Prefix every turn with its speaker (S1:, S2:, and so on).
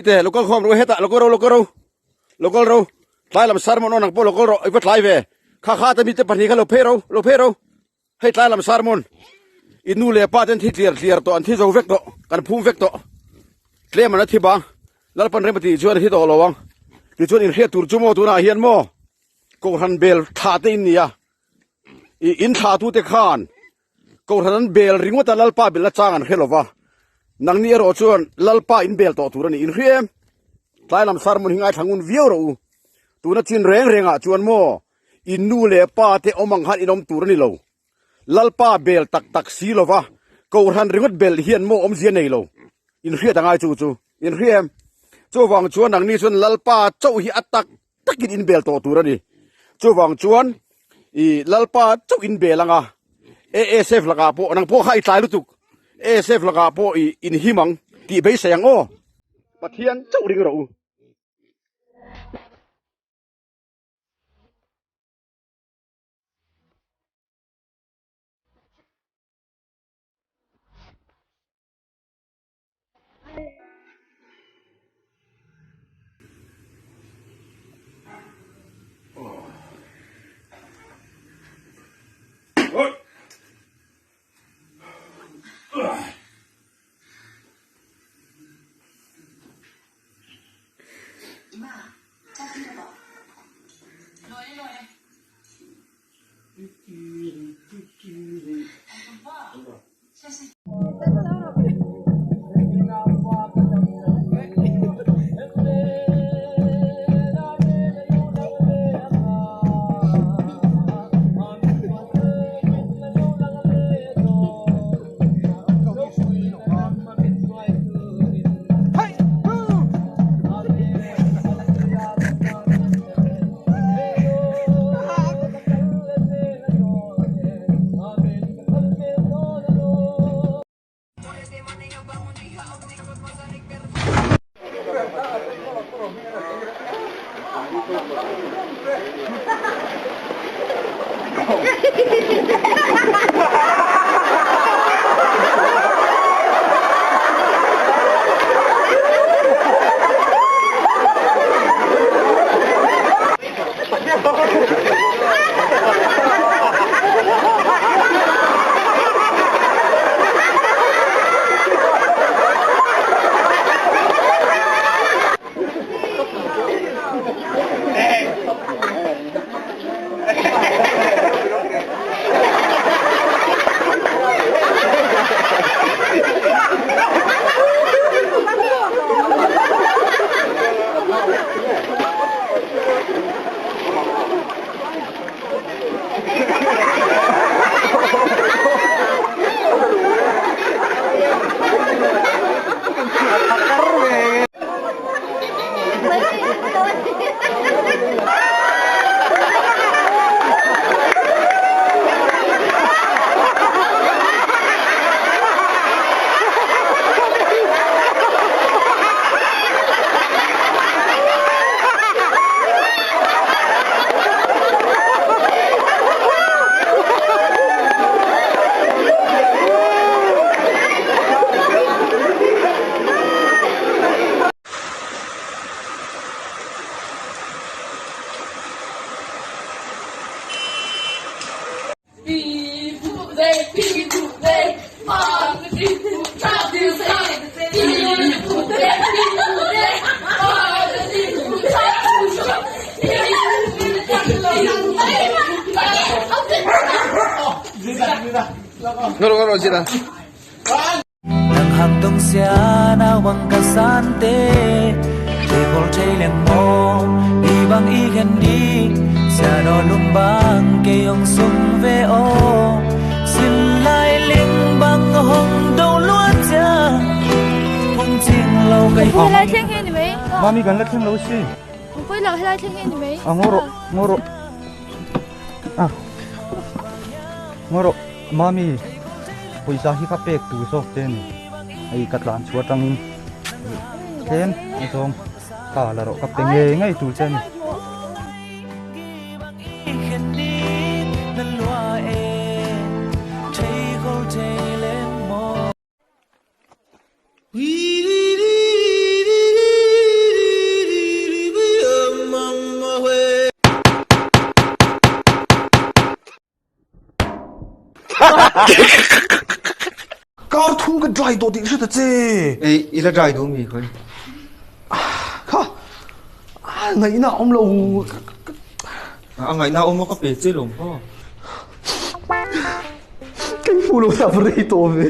S1: Te lokal khawm ru hetah lokal ro lokal ro lokal ro tlai lam sermon awn ang pawh lokal rawh i va tlai ve kha kha te mite pahnih kha lo phei ro lo phei ro hei tlai lam sermon i nu leh pa ten thi tliar tliar tawh an thi zo vek tawh kan phum vek tawh tlem an a thi bang lalpan rem a tih chuan a thi tawh lo ang tichuan inhriat tur chu maw tunah hian maw kohhran bel thla te in nia i in thla tu te khan Kohhran an bel ringawt a, Lalpa belna chang an hre lo va. Nangni erawh chuan Lalpa in bel tawh tur a ni. In hria em? Tlai lam sermon hi ngaithla ngun viau rawh u. Tuna chin reng rengah chuan maw in nu leh pa te awm ang khan in awm tur a ni lo. Lalpa bel tak tak si lo va, Kohhran ringawt bel hian maw awmzia nei lo. In hriat a ngai chu chu. In hria em? Chuvang chuan nangni chuan Lalpa chauh hi a tak takin in bel tawh tur a ni. Chuvang chuan i Lalpa chauh in bel anga ASF lakah pawh nang pawh kha i tlai lutuk ASF lakah pawh i inhim ang tih beisei ang aw. Pathian chauh ring rawh u.
S2: Helai thleng hi ni mai.
S3: Mami kan la thleng lo si.
S2: Pui lo helai thleng hi ni mai.
S3: A ngaw rawh, ngaw rawh. A ngaw rawh. Mami pawisa hi ka pek tur zawk che ni. Hei ka tlan chhuah atangin tlem a zawng ta la rawh ka pe ngei ngei tur che ni.
S4: Kar thum ka dry tawh tih hre ta che.
S3: Ei, i la dry duh mi khawi?
S4: Kha, a ngaihna a awm lo.
S3: A ngaihna a awm a ka pe che lawm kha.
S4: Kei hmuh lo na va rei tawh ve.